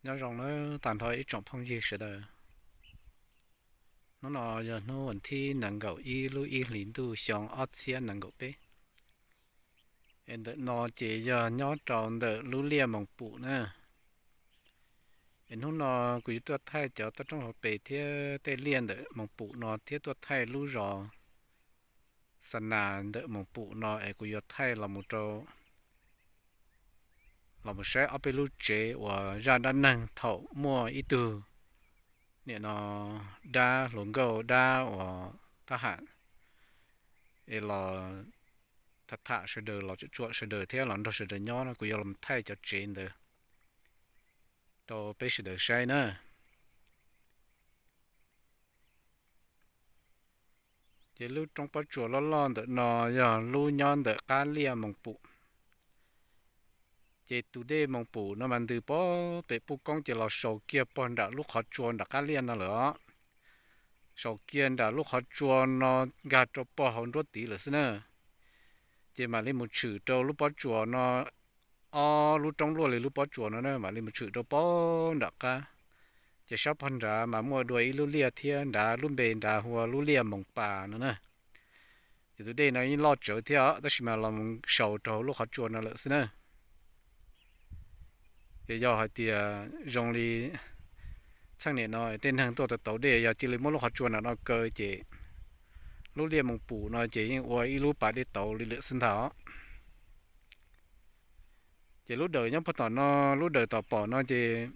Nyob zoo nawb tag nrho ib tsoom phooj ywg sawv daws. Hnub no yog hnub vas thib nees nkaum ib lub ib hlis ntuj xyoo ob txhiab nees nkaum peb. Es ntawm no ces yog nyob rau ntawm lub liaj Moos Pum na. Es hnub no kuv yuav tuaj thaij cov toj roob hauv pes thiab tej liaj ntawm Moos Pum no thiab tuaj thaij lub zos Xa Nas ntawm Moos Pum no es kuv yuav thaij los mus rau, los mus saib ob peb lub tsev uas zaj dab neeg thaum muaj ib tug niam no dab hluas nkauj dab uas thab ham es los tham tham sawv daws los tsuam tsuam sawv daws thiab los nrog sawv daws nyob no kuv yuav los thaij cov tsev ntawd rau peb sawv daws saib na. Ces lub roob pob tsuas loj loj ntawm no yog lub nyob ntawm qab liaj Moos Pum. Ces tus dej Moos Pum no mas ntws pog pem Puj Koob ces los saum kiag pog nram lub qhov tsua nram qab liaj no lawm os. Saum kiag nram lub qhov tsua no nkag rau pog hauv nruab tiv lawm xwb na. Ces mam li mus tshwm rau lub pob tsuas no, ob lub roob luaj li lub pob tsuas no na mam li mus tshwm rau pog nram qab. Ces sab pog nrad mas muaj dua ib lub liaj thiab nrad lub npe nrad hu ua lub liaj Moos Pas no na. Ces tus dej no yeej loj tsawv thiab os tab sis mas los saum rau lub qhov tsua no lawm xwb na. Ces yog hais tias zoo li txheej niam no tej neeg tuaj tau tauv dej yog cia li muab lub qhov tsua nram no kaw ces lub liaj Moos Pum no ces yeej ua ib lub pas dej tauv li lawm xwb ntag os. Ces lub dawm nyob pog tom no, lub dawm tom pom no ces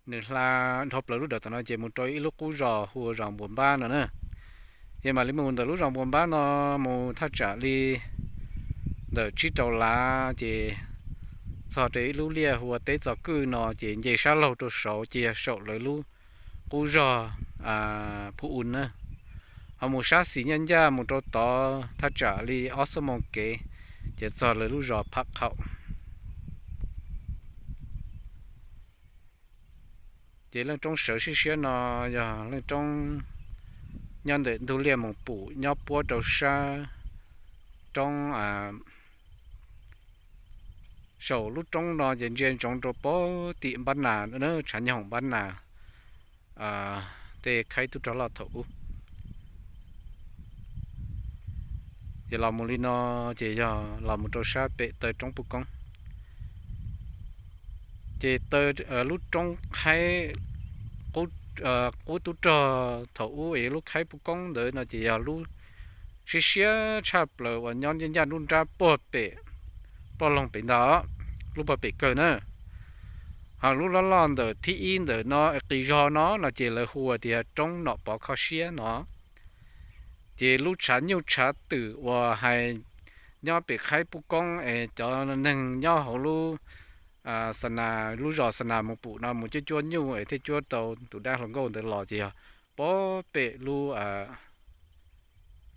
nws hla dhau plaws lub dawm tom no ces mus rau ib lub qub zos hu ua zos Npua Npab no na. Ces mam li mus ntawm lub zos Npua Npab no mus thaj tsam li ntawm tsib rau lav ces txog rau ib lub liaj hu ua Teb Txos Kwj no ces nce sab laug rau saud ces yog saum lawv lub qub zog Phu Un na. Ho mus sab xis ncaj ncaj mus rau tod thaj tsam li ob xuab moos kev ces txog lawv lub zos Pham Qhaum. Ces leej roob sawv siab siab no yog leej roob nyob ntawm ntug liaj Moos Pum nyob puab rau sab roob. Saum lub roob no ces ntsia ntsoov rau puag tim Npab Nas, tshav nyoog Npab Nas, tej khaib tub rog loj thaum ub. Ces los mus li no ces yog los mus rau sab pem taw roob Puj Koob. Ces taw lub roob khaib qub tub rog thaum ub es lub khaib Puj Koob ntawd no ces yog lub siab siab tshaj plaws uas nyob ncaj ncaj nruab nrab puag pem Poj Loog pem ntag, lub puag pem kawg na. Ho lub loj loj ntawm thib ib ntawm no qis zog no no ces lawv hu tias roob Nom Pov Kho Siab no. Ces lub tshav nyuj tshav twm uas hais nyob pem khaib Puj Koob es cov neeg nyob hauv lub Xa Nas, lub zos Xa Nas Moos Pum no mus cuab cuab nyuj es thiaj cuab tau tus dab hluas nkauj ntawd los ces yog puag pem lub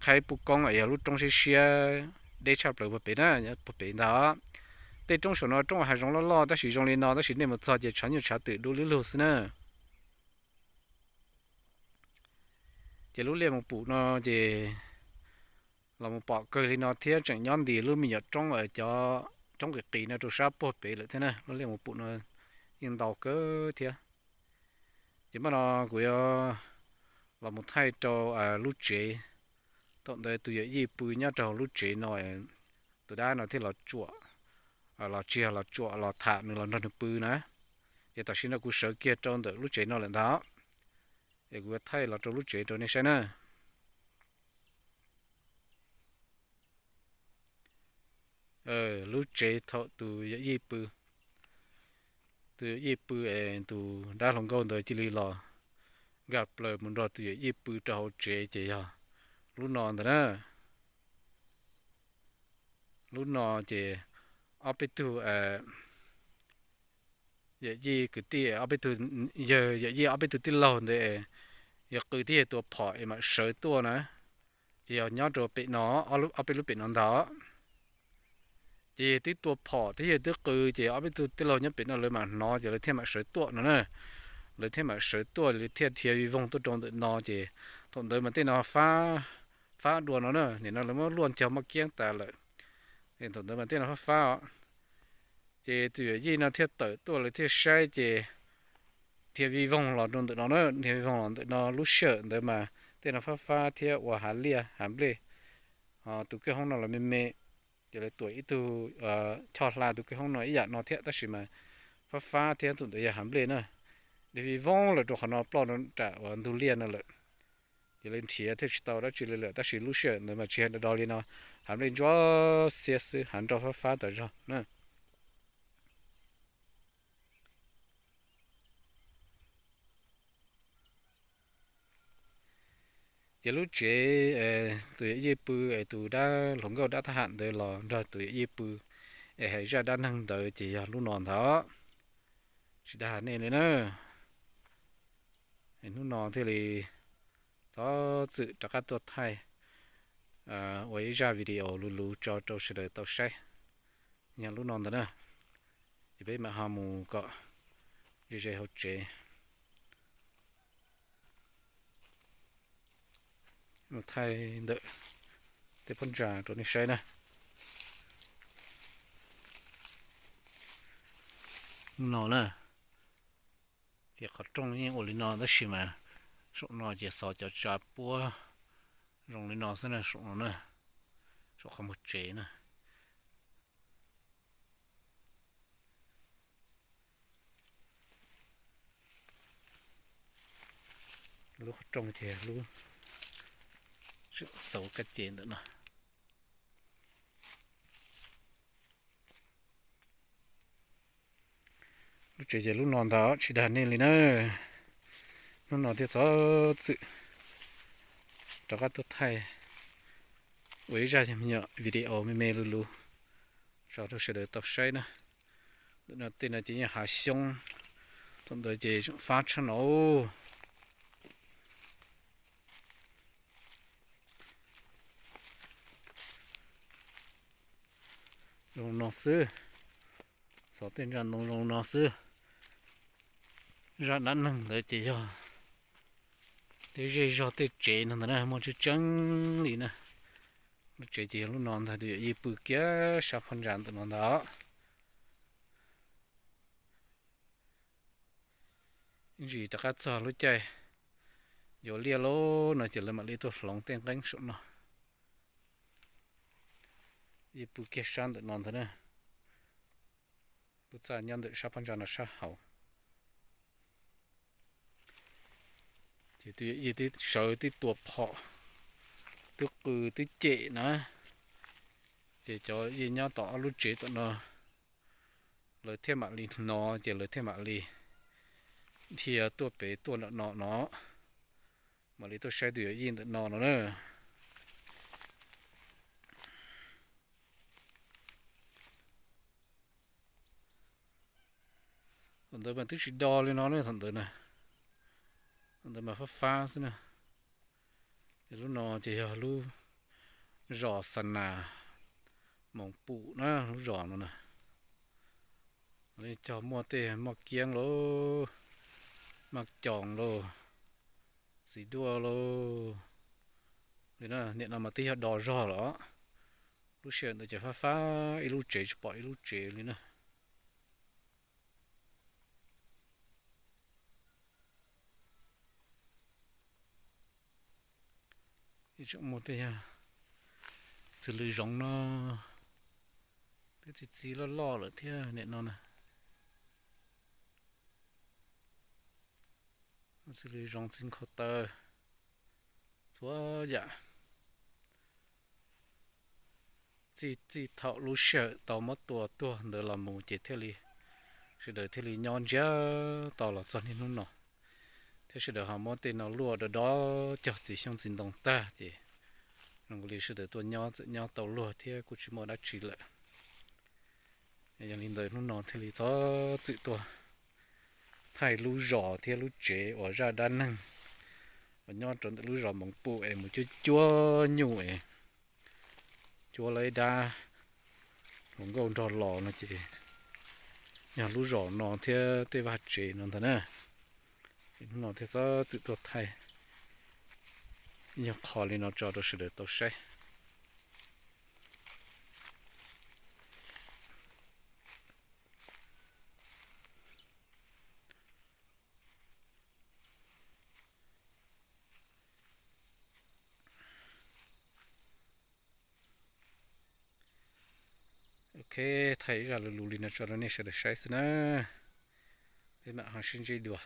khaib Puj Koob es yog lub roob siab siab deb tshaj plaws puag pem na, puag pem ntag. Tej roob saum no roob hav zoov loj loj tab sis zoo li no tab sis nej mus txog ces tshav nyuj tshav twm dub lub lug xwb na. Ces lub liaj Moos Pum no ces los mus pom kawg li no thiab tseem nyob nti lub me nyuam roob, cov roob qis qis no rau sab puag pem lawm thiab na. Lub liaj Moos Pum no yeej ntau kawg thiab. Ces mas no kuv yuav los mus thaij rau lub tsev. Thaum ntawd tus yawm yij pw nyob rau hauv lub tsev no, tus dab no thiaj los tsuam, los tsis yog los tsuam, los tham nws los nrog nws pw na. Ces tam sim no kuv sawv kiag rau ntawm lub tsev no lawm ntag, es kuv yuav thaij los rau lub tsev rau nej saib na. Lub tsev thaum tus yawm yij pw, tus yawm yij pw es tus dab hluas nkauj ntawd cia li los nkag plaws mus nrog tus yawm yij pw rau hauv tsev ces yog lub no ntag na. Lub no ces ob peb tug yawm yij kwv tij, ob peb tug yawg yawm yij ob peb tug tij laug ntawd yog qw thiab yawg tua phom es mam sawv tuaj na. Ces yog nyob rau pem no, ob peb lub pem no ntag. Ces yawg twb tua phom thiab yawg twb qw ces ob peb tug tij laug nyob pem no lawv mam hnov ces lawv thiaj mam sawv tuaj no na. Lawv thiaj mam sawv tuaj, lawv thiaj dhia vij voog tuaj rau ntawm no ces thaum ntawd mas tej no fab dua no na, nim no lawv muab luaj ncog muaj kiab tas lawm. Thaum ntawd mas tej no fab fab os. Ces tus yawm yij no thiaj tawm tuaj, lawv thiaj saib ces dhia vij voog los rau ntawm no na, dhia vij voog los ntawm no. Lub sij hawm ntawd mas tej no fab fab thiab ua hav liaj hav nplej. Tus kwj hoob no los me me, ces lawv tuam ib tug choj hla tus kwj hoob no ib yam no thiab, tab sis mas fab fab thiab, tus ntawd yog hav nplej na. Dhia vij voog lawm rau qhov no, ploj rau nram uas ntug liaj no lawm. Ces lawv nrhiav thiaj tsis tau dab tsi li lawm, tab sis lub sij hawm ntawd mas tsis yog do do li no, hav nplej ntsuab xiab xwb, hav nroj fab fab tas zog na. Ces lub tsev tus yawm yij pw es tus dab hluas nkauj dab thab ham ntawd los nrog tus yawm yij pw es hais zaj dab neeg ntawd ces yog lub no ntag. Tsis dag nej li na. Hnub no thiaj li txhob txwm rov qab tuaj thaij ua ib zaj video luv luv tso rau sawv daws tau saib. Yog lub no ntag na. Ces peb mam ho mus kom ze ze hauv tsev, mus thaij ntawm tej phab ntsa rau nej saib na. Lub no na, ces qhov rooj yeej ua li no tab sis mas saum no ces xov cov tsav puab zoo li no xwb na, saum no na, saum qhov muag tsev na. Lub qhov rooj ces lub xauv kab ces ntawm no. Lub tsev ces lub no ntag, tsis dag nej li na. Hnub no thiaj txhob txwm rov qab tuaj thaij ua ib zaj video me me luv luv tso rau sawv daws tau saib na. Ntawm no tej no ces yeej hav xyoob, thaum ntawd ces tseem fab tshaj no. Zoo no xwb, xov tej ntsa ntoo zoo no xwb. Zaj dab neeg ntawd ces yog tej zej zog tej tsev no ntag na, muaj tseeb tseeb li na. Lub tsev ces yog lub no ntag, tus yawm yij pw kiag sab phab ntsa ntawm no ntag. Ib ntsis rov qab txog lub caij yuav liaj lawm no ces lawv mam li tuaj hloov tej nqeeb saum no. Yij pw kiag sab ntawm no ntag na. Lub txaj nyob ntawm sab phab ntsa no sab hauv. Ces twb sawv twb tua phom, twb qw twb cem na. Ces cov yij nyob tom ob lub tsev tom no, lawv thiaj mam li hnov ces lawv thiaj mam li dhia tuaj pem tuaj nram no no, mam li tuaj saib tus yawm yij ntawm no no na. Thaum ntawd mas twb tsis do li no ne, thaum ntawd na, thaum ntawd mas fab fab xwb na. Ces lub no ces yog lub zos Xa Nas Moos Pum na, lub zos no na. Cog muaj tej moj kiab lauj, maj coos lauj, txiv duaj lauj. Nim no mas twb yog do zog lawm. Lub sij hawm ntawd ces fab fab ib lub tsev tsis pom ib lub tsev li na. Tseem muaj tej yog txiv lws zoov no, twb txi txiv loj loj lawm thiab nim no na. Txiv lws zoov, txiv nkhaus taw, txhua yam. Txij txij thaum lub sij hawm tau muab tua tuag ntawd los mus ces thiaj li, sawv daws thiaj li nyob ntsiag to los txog niaj hnub no, thiab sawv daws ho muab tej no luaj do do cog txiv xyoob txiv ntoo tag ces zoo li sawv daws tuaj nyob txawm nyob tau luag thiab kuj tsis muaj dab tsi lawm. Yog li ntawd hnub no thiaj li txhob txwm tuaj thaij lub zos thiab lub tsev uas zaj dab neeg uas nyob rau ntawm lub zos Moos Pum es mus cuab cuab nyuj es cuab lawv dab hluas nkauj nrog los no ces yog lub zos no thiab tej vaj tsev no ntag na. Hnub no thiaj txhob txwm tuaj thaij yog qhov li no tso rau sawv daws tau saib. Ok, thaij ib zaj lus lus li no tso rau nej sawv daws saib xwb na. Peb mam ho sib ntsib dua.